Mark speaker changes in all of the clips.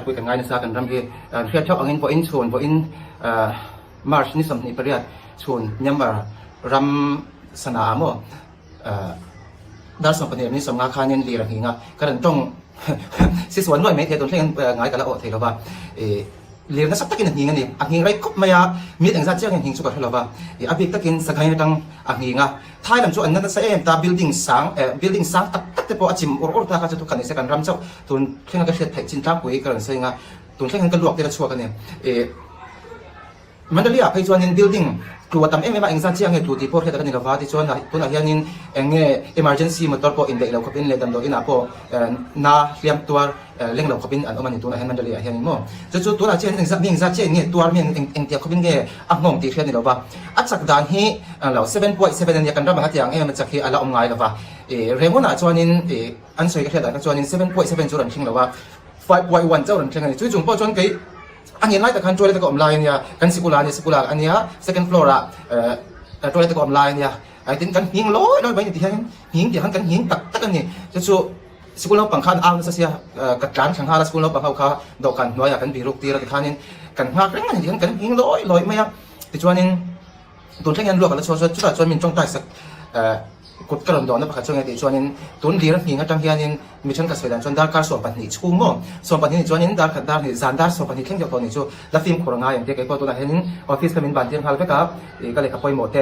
Speaker 1: pui kan ngai nasa kan ram hi hriat theuh angin vawiin chhun vawiin March ni 28 chhun Myanmar ram sana ah maw dar 12 ni 50 khanin lir a nghing a ka rawn tawng si suan nuai mai thei a tun thleng hian ngai ka la awh thei lova ih lir nasa takin a nghing a ni a nghing rei khawp mai a mit engzat chiang hian nghing chu ka hre lova ih a bik takin Sagaing atang a nghing a Thai lam chu an na nasa em ta building sang eh building sang tak tak te pawh a chim ur ur ta kha chu thukhat ni se kan ram chauh tun thleng a ka hriat theih chin tlangpui ka rawn sawi anga tun thleng hian ka luak tir a chhuak a ni ih Mandalay ah phei chuanin building tlu a tam em em a engzat chiah nge tlu tih pawh hriat a ka ni lova tichuan tunah hianin eng nge emergency motor pawh indaih lo khawpin leh damdawi inah pawh na hliam tuar leng lo khawpin an awm a ni tunah hian Mandalay ah hianin maw chu chu tunah chiah hian engzat mi engzat chiah in nge tuar mi eng engtiang khawpin nge a nghawng tih hriat a ni lova a chak dan hi lo 7.7 a nia kan ramah hetiang em a chak hi a la awm ngai lova ih Rangoon ah chuanin ih an sawi ka hriat dan kha chuanin 7.7 chu rawn thleng lo a 5.1 chauh rawn thleng a ni chu chung pawh chuan kei A nghen lai tak khan toilet a ka awm lai a nia, kan sikul ah a nia, sikul ah a nia, second floor ah toilet a ka awm lai a nia, tin kan nghing lawi lawi mai a ni ti hian nghing tih khan kan nghing tak tak a ni, chu chu sikul naupang khan au nasa sia ka tlan thla nghal a, sikul naupang ho kha dawhkan hnuaiah kan biruk tir a tikhanin kan nghak reng a ni ti hian kan nghing lawi lawi mai a, tichuanin tun thleng hian luak a la chhuak chuan chutah chuan min tawngtai sak Kut ka rawn dawhna pakhat chu nge tih chuanin tun lir nghing atang hianin mi thenkhat sawi dan chuan darkar 12 chhung maw? 12 ni chuanin dar khat dar hnih zan dar 12 thleng deuh tawh ni chu la fimkhur a ngai ang tia kei pawh tunah hianin office kha min ban tir nghal vek a, ih ka lehkha pawimawh te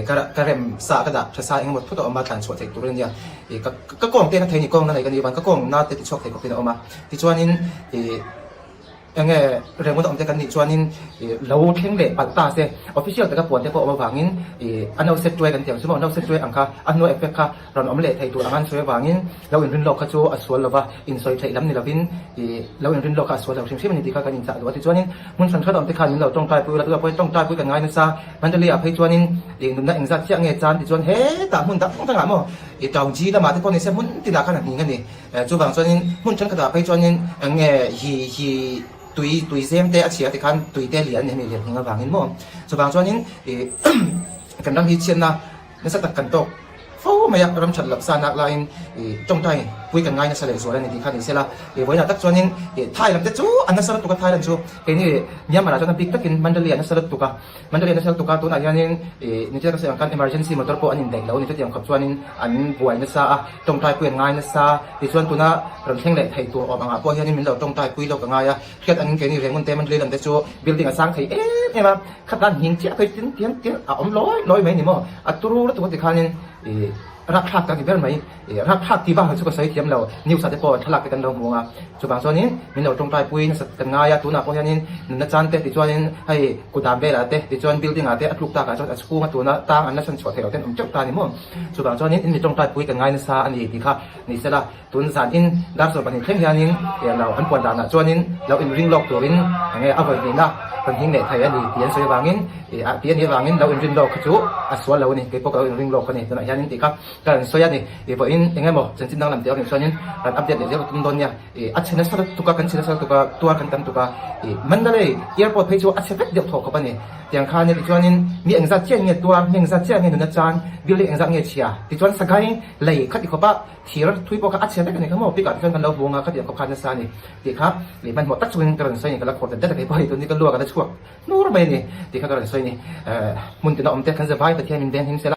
Speaker 1: ka ka rem sa ka dah tha sa engemaw thut a awm a thlan chhuah theih tur a nia ih ka ka kawng te na thei ni kawng na nei ka ni van ka kawng na te ti chhuak thei khawpin a awm a tichuanin ih Enge Rengawt awm te kan nih chuanin lo thleng leh palh ta se, official taka puan te pawh awm avangin a no set tuai kan tih ang chu maw, no set tuai ang kha a hnuai effect kha rawn awm leh thei tur anga an sawi avangin lo inrin lawk kha chu a sual lova, insawi theih lam ni lovin lo inrin lawk kha a sual lo hrim hrim a ni tih kha kan inchah duh a. Tichuanin hmun hran hran awm te khan min lo tawngtai pui ula, tunah pawhin tawngtai pui kan ngai nasa, Mandalay ah phei chuanin nunna engzat chiah nge chan tichuan hetah hmun dang dangah maw Taungji lamah te pawh ni se hmun tinah khan a hning a ni. Chuvang chuanin hmun thenkhatah phei chuanin eng nge hi hi tui tui zem te a chhia tikhan tui te lian a ni hemi lian hming avangin maw. Chuvang chuanin ih kan ram hi chhiatna nasa tak kan tawk fo mai a, ram that loh sa nak laiin ih tawngtai pui kan ngai nasa leh zual a ni tih kha ni sela. Ih vawiinah tak chuanin ih Thai lam te chu a nasa lutuk a Thailand chu keini Myanmar ah chuan a bik takin Mandalay a nasa lutuk a. Mandalay nasa lutuk a tunah hianin ih nichina ka sawi ang khan emergency motor pawh an indaih lo a ni chutiang khawp chuanin an buai nasa a tawngtai pui an ngai nasa tichuan tuna rawn thleng leh thei tur awm angah pawh hianin min lo tawngtai pui lawk a ngai a hriat angin keini Rengun te Mandalay lam te chu building a sang thei em em a khatah nghing chiah phei tin tiang tiang a awm lawi lawi mai ni maw a turu lutuk a tikhanin ih rapthlak ka ti ber mai. Rapthlak tih bak chu ka sawi thiam lo, news ah te pawh thlalak te kan lo hmu ang a, chuvang chuanin min lo tawngtai pui nasa kan ngai a, tunah pawh hianin nunna chan te tichuanin hei kutah velah te tichuan building ah te a tluk takah chuan a chhunga tuna tang an la chhan chhuah theih loh ten awm teuh ta a ni maw? Chuvang chuanin in mi tawngtai pui kan ngai nasa a ni tih kha ni sela, tun zan in dar 12 thleng hianin lo an puan danah chuanin lo inring lawk turin enge a vawi hnihna rawn hing leh thei a ni tih an sawi avangin ih tih a nih avangin lo inrin lawk kha chu a sual lo a ni, keipawh ka lo inring lawk a ni tunah hianin tih kha. Ka rawn sawi a ni, ih vawiin eng emaw chanchin danglam tih a rawn chuanin kan update leh zel ka tum dawn nia, ih a chhe nasa lutuk a, kan chhe nasa lutuk a, tuar kan tam tuk a, ih Mandalay airport phei chu a chhe vek deuh thaw khawp a ni, tiang khan nia tichuanin mi engzat chiah nge tuar, mi engzat chiah nge nuna chan, building engzat nge chhia, tichuan Sagaing lei khati khawpa thir thui pawh kha a chhe vek a ni kha maw, pick ah te chuan kan lo hmu ang a, khatiang khawp khan nasa a ni tih kha ih hmanhmawh tak chungin ka rawn sawi a ni, ka la khawr dat dat a kei pawh hei tun hi ka luak a la chhuak hnur mai a ni tih kha ka rawn sawi a ni, hmun tina awm te kan zavai Pathian min veng him sela.